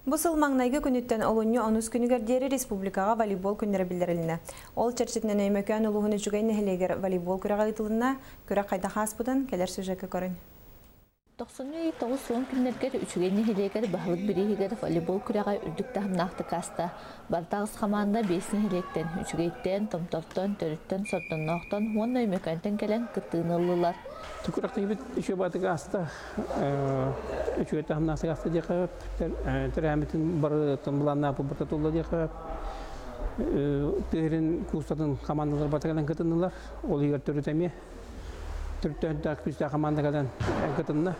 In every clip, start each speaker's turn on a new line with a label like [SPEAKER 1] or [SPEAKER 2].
[SPEAKER 1] Бу сыл маҥнайгы күнүттэн олунньу онус күнүгэр диэри республикаҕа волейбол күннэрэ биллэрилиннэ. Ол чэрчитинэн Өймөкөөн улууһун Үчүгэй нэһилиэгэр волейбол күрэҕэ ыытылынна. Күрэх хайдах ааспытын кэлэр сюжекка көрүн.
[SPEAKER 2] Тохсунньу ый 90 күннэргэр Үчүгэй нэһилиэгэр баһылык бирииһигэр волейбол күрэҕэ үрдүк таһымнаахтык ааста. Барыта аҕыс хамаанда биэс нэһилиэктэн, Үчүгэйтэн, Томтортон, Төрүттэн, Сордонноохтон уонна Өймөкөөнтөн кэлэн кыттыыны ыллылар.
[SPEAKER 3] Күрэхтэһиибит үчүгэй баатык ааста. Үчүгэй таһымнаахтык ааста диэххэ төрөөммүтүн барытын былааннаах барыта тулла диэххэ тыа куустатын хамаандалар барыта кэлэн кытыннылар. Ол иһигэр төрүт эмиэ төрүттөөнтөөх күүстээх хамаанда кэлэн кытынна.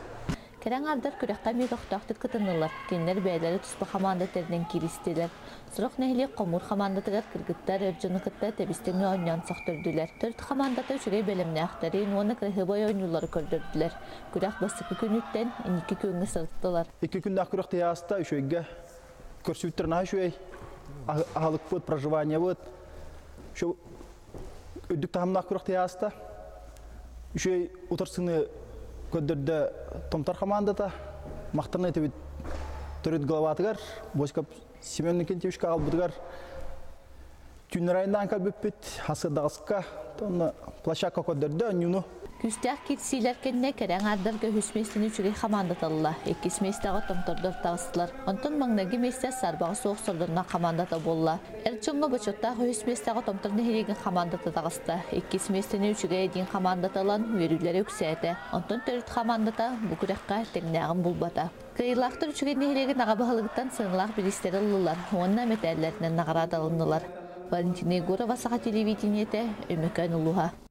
[SPEAKER 2] Кэрэ аҥаардар күрэххэ эмиэ көхтөөхтүк кытыннылар. Кинилэр бэйэлэрэ туспа хамаанда тэринэн кииристилэр. Сорох нэһилиэк хомуур хамаандатыгар кыргыттар эр дьону кытта тэбис-тэҥҥэ оонньоон сөхтөрдүлэр. Төрүт хамаандата үчүгэй бэлэмнээхтэрин уонна кыраһыабай оонньуулары көрдөрдүлэр. Күрэх бастакы күнүттэн инники күөҥҥэ сырыттылар.
[SPEAKER 4] Икки күннээх күрэхтэһии ааста, үчүгэйгэ көрсүбүттэр наһаа үчүгэй. Аһылыкпыт, проживаниебыт, үрдүк таһымнаах күрэхтэһии ааста. Үчүгэй утарсыыны көрдөрдө Томтор хамаандата. Махтана этибит төрүт главатыгар Боськов Семен Никитичка аҕалбытыгар түүннэр айаннаан кэлбиппит хасыадаҕаска онно площадка көрдөрдө онньууну.
[SPEAKER 2] Күүстээх киирсиилэр кэннэ кэрэ аҥаардарга үһүс миэстэни үчүгэй хамаанда талла. Иккис миэстэҕэ томтордор таҕыстылар. Онтон маҥнайгы миэстэ саарбаҕа суох Сордонноох хамаандата буолла. Эр дьоҥҥо бочуоттаах үһүс миэстэҕэ Томтор нэһилиэгин хамаандата таҕыста. Иккис миэстэни үчүгэй диэн хамаандата ылан үөрүүлэрэ үксээтэ. Онтон төрүт хамаандата бу күрэххэ тэҥнээҕин булбата. Кыайыылаахтар Үчүгэй нэһилиэгин аҕа баһылыгыттан сыаналаах бириистэри ыллылар уонна мэтээллэринэн наҕараадаланнылар. Валентина Егорова, Саха телевидениетэ, Өймөкөөн улууһа.